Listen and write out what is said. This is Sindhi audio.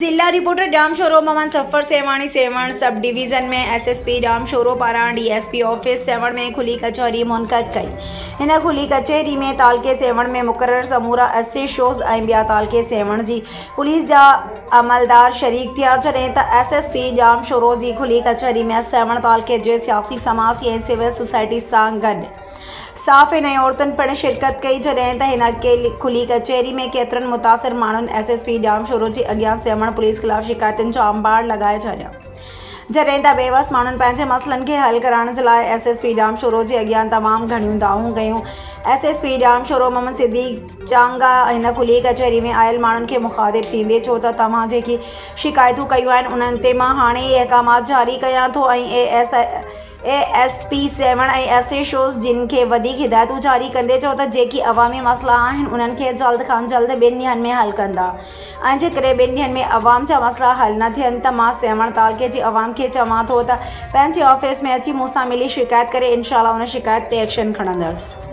ضلع reporter Jamshoro Muhammad Safar Sehwani Sehwan sub division ۾ S S P Jamshoro پاران D S P office Sehwan ۾ کلي ڪچهري منعقد ڪئي. هن کلي ڪچهري ۾ تعلقي سيوهڻ ۾ مقرر سمورا ايس ايڇ اوز ۽ ٻيا تعلقي سيوهڻ جي پوليس جا عملدار شريڪ ٿيا جڏهن ته ايس ايس پي ڄامشورو جي کلي ڪچهري ۾ سيوهڻ تعلقي جي سياسي سماجي ۽ سول سوسائٽي سان گڏ صحافين ۽ عورتن پڻ شرڪت ڪئي جڏهن ته هن کلي ڪچهري ۾ ڪيترن متاثر ماڻهن ايس ايس پي ڄامشورو جي اڳيان سيوهڻ پوليس خلاف شڪايتن جا انبار لڳائي ڇڏيا جڏهن ته بيوس ماڻهن پنهنجي مسئلن کي حل ڪرائڻ جي لاء ايس ايس پي ڄامشورو جي اڳيان تمام گهڻيون دانهون ڪيون S S P Jamshoro Muhammad Siddique Changa هن کلي ڪچهري ۾ آيل ماڻهن کي مخاطب ٿيندي چيو ته توهان جيڪي شڪايتون ڪيون آهن انهن تي مان هاڻي ئي احڪامات جاري ڪيان ٿو ۽ A S A S P Sehwan ۽ S H Os جن کي وڌيڪ هدايتون جاري ڪندي چيو ته جيڪي عوامي مسئلا آهن انهن کي جلد کان جلد ٻن ڏينهن ۾ حل ڪندا ۽ جيڪڏهن ٻن ڏينهن ۾ عوام جا مسئلا حل نه ٿين ته مان سيوهڻ تعلقي جي عوام کي چوان ٿو ته پنهنجي آفيس ۾ اچي مون سان ملي شڪايت ڪري انشاء الله ان شڪايت تي ايڪشن کڻندس.